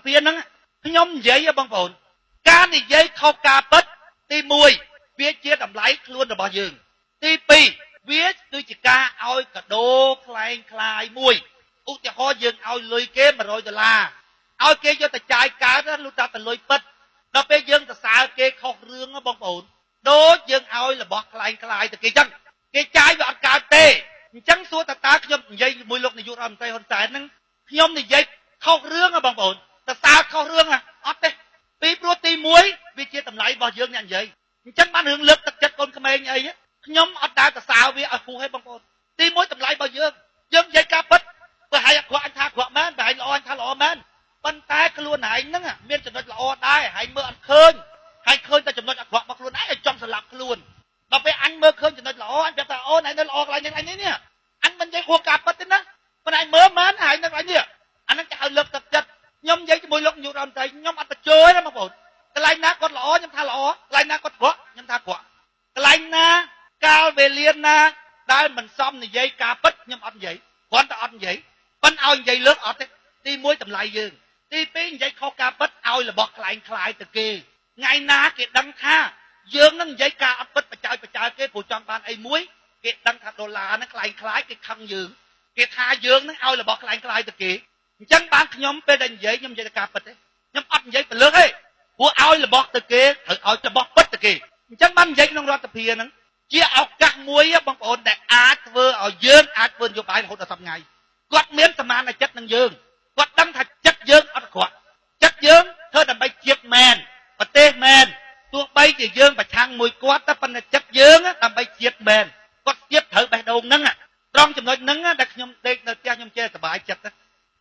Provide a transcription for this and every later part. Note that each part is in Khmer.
ភាហ្នឹងខ្ញុំនិយាយបងប្អូនការនិយាយខុសការពិតទី1វាជាតម្លៃខ្លួនរបស់យើងទី2វាគឺជាការឲ្យកដោក្លែងក្លាយមួយឧទាហរណ៍យើងឲ្យលុយគេ100ដុល្លារឲ្យគេយកទៅចាយកើតលុះតែលុយពិតដល់ពេលយើងសរសើរគេខុសរឿងបងប្អូនដូចយើងឲ្យរបស់ក្លែងក្លាយទៅគេចឹងគេចាយវាអត់កើតទេអញ្ចឹងសួរតើខ្ញុំនិយាយជាមួយលោកនាយករដ្ឋមន្ត្រីហ៊ុនសែនហ្នឹងខ្ញុំនិយាយខុសរឿងបងប្អូនសរសើរខុសរឿងអត់ទេពីព្រោះទី1វាជាតម្លៃរបស់យើងអ្នកនិយាយអញ្ចឹងបានរឿងលើកទឹកចិត្តកូនក្មេងអីខ្ញុំអត់ដែលសរសើរវាឲ្យហួសទេបងប្អូនទី1តម្លៃរបស់យើងយើងនិយាយការពិតបើហើយអាក្រក់អញថាអាក្រក់មែនបើហើយល្អអញថាល្អមែនប៉ុន្តែខ្លួនឯងហ្នឹងមានចំណុចល្អដែរហើយមើលអត់ឃើញហើយឃើញតែចំណុចអាក្រក់របស់ខ្លួនឯងឲ្យចង់សម្លាប់ខ្លួនដល់ពេលអញមើលឃើញចំណុចល្អអញប្រាប់ថាអូនឯងនៅល្អកន្លែងនេះឯងនេះអញមិននិយាយហួសការពិតទេណាប៉ុន្តែឯងមើលមែនហើយនៅកន្លែងនេះអាហ្នឹងគេឲ្យលើកទឹកចិត្តខ្ញុំនិយាយជាមួយលោកនាយករដ្ឋមន្ត្រីខ្ញុំអត់បញ្ជើទេបងប្អូនកន្លែងណាគាត់ល្អខ្ញុំថាល្អកន្លែងណាគាត់ក្រក់ខ្ញុំថាក្រក់កន្លែងណាកាលវេលាណាដែលមិនសមនិយាយការពិតខ្ញុំអត់និយាយគ្រាន់តែអត់និយាយប៉ុន្តែឲ្យនិយាយលើកអត់ទេទី1តម្លៃយើងទី2និយាយខុសការពិតឲ្យរបស់ក្លែងក្លាយទៅគេថ្ងៃណាគេដឹងថាយើងនឹងនិយាយការអត់ពិតបច្ចើចបច្ចើគេព្រោះចង់បានអីមួយគេដឹងថាដុល្លារហ្នឹងក្លែងក្លាយគេខឹងយើងគេថាយើងនឹងឲ្យរបស់ក្លែងក្លាយទៅគេអញ្ចឹងបានខ្ញុំពេលដែលនិយាយខ្ញុំនិយាយតែការពិតទេខ្ញុំអត់និយាយព្រលឹកទេព្រោះឲ្យរបស់ទៅគេត្រូវឲ្យរបស់ពិតទៅគេអញ្ចឹងបាននិយាយក្នុងរដ្ឋសភាហ្នឹងជាឱកាសមួយបងប្អូនដែលអាចធ្វើឲ្យយើងអាចធ្វើនយោបាយរហូតដល់សប្តាហ៍ថ្ងៃគាត់មានសមានចិត្តនឹងយើងគាត់ដឹងថាចិត្តយើងអត់អាក្រក់ចិត្តយើងធ្វើដើម្បីជាតិមែនប្រទេសមែនទោះបីជាយើងប្រឆាំងមួយគាត់តែប៉ុន្តែចិត្តយើងដើម្បីជាតិមែនគាត់ជាតិត្រូវបេះដូងហ្នឹងត្រង់ចំណុចហ្នឹងដែលខ្ញុំដេកនៅផ្ទះខ្ញុំចេះសប្បាយចិត្ត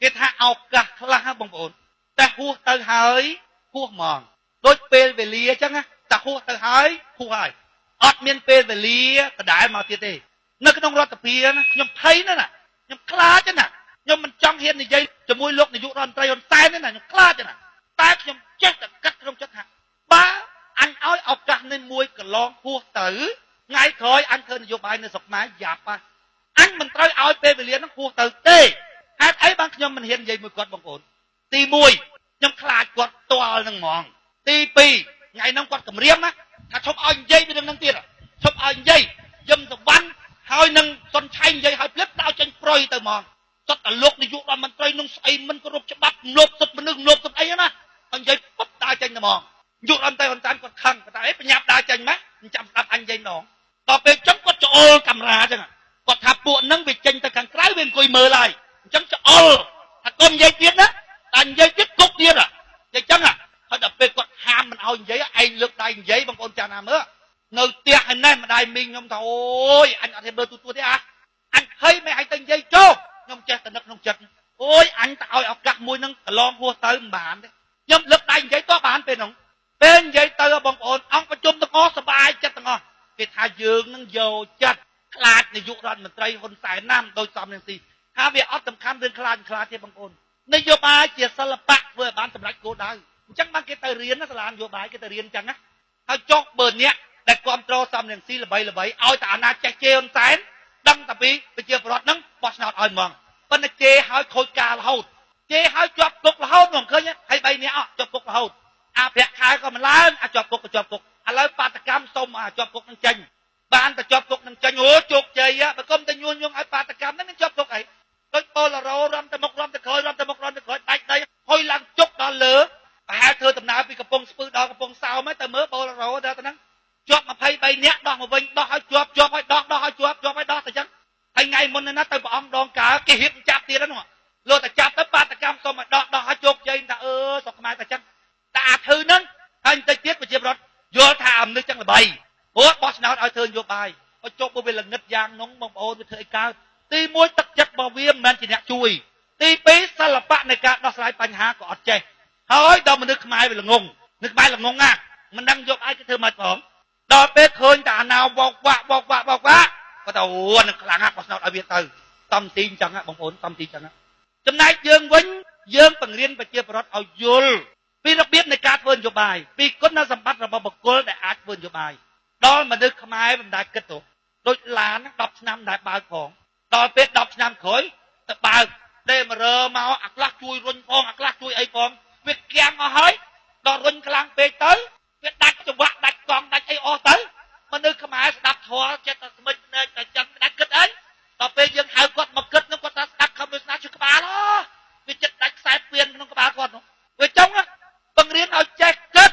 គេថាឱកាសខ្លះបងប្អូនតែហួសទៅហើយហួសហ្មងដូចពេលវេលាអញ្ចឹងតែហួសទៅហើយហួសហើយអត់មានពេលវេលាដដែលមកទៀតទេនៅក្នុងរដ្ឋសភាណាខ្ញុំភ័យណាស់ណាខ្ញុំខ្លាចណាស់ខ្ញុំមិនចង់ហ៊ាននិយាយជាមួយលោកនាយករដ្ឋមន្ត្រីហ៊ុនសែនទេណាខ្ញុំខ្លាចណាស់តែខ្ញុំចេះតែគិតក្នុងចិត្តថាបើអញឲ្យឱកាសនេះមួយកន្លងហួសទៅថ្ងៃក្រោយអញធ្វើនយោបាយនៅស្រុកខ្មែរយ៉ាប់អញមិនត្រូវឲ្យពេលវេលាហ្នឹងហួសទៅទេហេតុអីបានខ្ញុំមិនហ៊ាននិយាយមួយគាត់បងប្អូនទី1ខ្ញុំខ្លាចគាត់ទាល់ហ្នឹងហ្មងទី2ថ្ងៃហ្នឹងគាត់គម្រាមណាថាឈប់ឲ្យនិយាយពីរឿងហ្នឹងទៀតឈប់ឲ្យនិយាយយឹមសវណ្ណហើយនឹងសុនឆៃនិយាយឲ្យភ្លាមដើរចេញប្រុយទៅហ្មងសុទ្ធតែលោកនាយករដ្ឋមន្ត្រីនឹងស្អីមិនគោរពច្បាប់លោភសិទ្ធិមនុស្សលោភសិទ្ធិអីណានិយាយពុបដើរចេញទៅហ្មងនាយករដ្ឋមន្ត្រីហ៊ុនសែនគាត់ខឹងគាត់ថាអីបញ្ញាប់ដើរចេញម៉េចមិនចាំស្ដាប់អញនិយាយម្ដងដល់ពេលចឹងគាត់ច្អល់កាមេរ៉ាចឹងគាត់ថាពួកហ្នឹងវាចេញទៅខាងក្រៅវាអង្គុយមើលហើយអញ្ចឹងច្អល់ថាកុំនិយាយទៀតណាតែនិយាយទៀតគុកទៀតនិយាយចឹងហើយដល់ពេលគាត់ហាមមិនឲ្យនិយាយឯងលើកដៃនិយាយបងប្អូនចាស់ណាមើលនៅផ្ទះឯនេះម្ដាយមីងខ្ញុំថាអូយអញអត់ហ៊ានមើលទូទួទេអាអញភ័យមិនឲ្យទៅនិយាយចុះខ្ញុំចេះតែនឹកក្នុងចិត្តអូយអញទៅឲ្យឱកាសមួយនឹងកន្លងហួសទៅមិនបានទេខ្ញុំលើកដៃនិយាយតបានពេលហ្នឹងពេលនិយាយទៅបងប្អូនអង្គប្រជុំទាំងអស់សប្បាយចិត្តទាំងអស់គេថាយើងនឹងយកចិត្តខ្លាចនាយករដ្ឋមន្ត្រីហ៊ុនសែនណាំដោយសំរងស៊ីថាវាអត់សំខាន់រឿងខ្លាចខ្លាចទេបងប្អូននយោបាយជាសិល្បៈធ្វើឲ្យបានសម្រេចគោលដៅអញ្ចឹងបានគេទៅរៀនណាសាលានយោបាយគេទៅរៀនអញ្ចឹងណាហើយចុះបើអ្នកដែលគ្រប់គ្រងសំរងស៊ីល្បីល្បីឲ្យតែអាណាចេះជេរហ៊ុនសែនដឹងតែពីប្រជាពលរដ្ឋហ្នឹងបោះឆ្នោតឲ្យហ្មងប៉ុន្តែជេរឲ្យខូចការរហូតជេរឲ្យជាប់គុករហូតហ្មងឃើញហើយ3នាក់អត់ជាប់គុករហូតអាប្រាក់ខែក៏មិនឡើងអាចប់គុកក៏ជាប់គុកឥឡូវបាតកម្មសុំអាចប់គុកនឹងចេញបានតែជាប់គុកនឹងចេញអូជោគជ័យបើគុំតែញួនញងឲ្យបាតកម្មហ្នឹងនឹងជាប់គុកអីដូចបូឡរ៉ូរំទៅមុខរំទៅក្រោយរំទៅមុខរំទៅក្រោយដាច់ដីហុយឡើងជុកដល់លើប្រហែលធ្វើដំណើរពីកំពង់ស្ពឺដល់កំពង់សោមទៅមើលបូឡរ៉ូដល់ទៅហ្នឹងជាប់23នាក់ដោះមកវិញដោះឲ្យជាប់ជាប់ឲ្យដោះដោះឲ្យជាប់ជាប់ឲ្យដោះទៅចឹងហើយថ្ងៃមុនណាទៅព្រះអង្គដងកើគេរៀបចាប់ទៀតហ្នឹងលោកតែចាប់ទៅបាតកម្មសុំឲ្យដោះដោះឲ្យជោគជ័យថាអឺស្រុកខ្មែរតែចឹងតែអាធឺហ្នឹងហើយបន្តិចទៀតប្រជាពលរដ្ឋយល់ថាអំនេះចឹងល្បីព្រោះបោះឆ្នោតឲ្យធ្វើនយោបាយឲ្យជប់វាល្ងិតយ៉ាងនោះបងប្អូនវាធ្វើអីកើតទី1ទឹកចិត្តរបស់វាមិនមែនជាអ្នកជួយទី2សិល្បៈនៃការដោះស្រាយបញ្ហាក៏អត់ចេះហើយដល់មនុស្សខ្មែរវាល្ងងមនុស្សខ្មែរល្ងងណាមិនដឹងយកឲ្យគេធ្វើម៉េចផងដល់ពេលឃើញតែអាណាវោកវាក់វោកវាក់វោកវាក់គាត់ថាអូនឹងខ្លាំងណាស់បោះឆ្នោតឲ្យវាទៅតំទីអញ្ចឹងបងប្អូនតំទីអញ្ចឹងចំណែកយើងវិញយើងបង្រៀនប្រជាពលរដ្ឋឲ្យយល់ពីរបៀបនៃការធ្វើនយោបាយពីគុណសម្បត្តិរបស់បុគ្គលដែលអាចធ្វើនយោបាយដល់មនុស្សខ្មែរមិនដែលគិតទៅដូចឡាន10ឆ្នាំដែលបើកផងដល់ពេល10ឆ្នាំក្រោយទៅបើកដេមរើមកអាខ្លះជួយរុញផងអាខ្លះជួយអីផងវា គាំងអស់ហើយ ដល់រុញខ្លាំងពេកទៅ វាដាច់ចង្វាក់ ដាច់កង់ ដាច់អីអស់ទៅ។ មនុស្សខ្មែរស្ដាប់ធម៌ចិត្តតែស្មិចភ្នែក តែចឹង ដាច់គិតអី ដល់ពេលយើងហៅគាត់មកគិតនោះ គាត់ថាស្ដាប់ខំវាសនាជឿក្បាល វាចិត្តដាច់ខ្សែពៀនក្នុងក្បាលគាត់នោះ។ វាចង់បង្រៀនឲ្យចេះគិត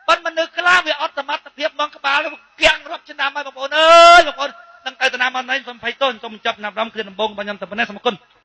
ប៉ុន្តែមនុស្សខ្លះវាអត់សមត្ថភាពមក ក្បាលគាំងរាប់ឆ្នាំហើយ។ បងប្អូនអើយ បងប្អូននឹងទៅតាណាមកណៃ សូមភ័យទោស សូមចាប់ណាប់រំគ្រាដំបងរបស់ខ្ញុំតែប៉ុណ្ណេះ សូមអរគុណ។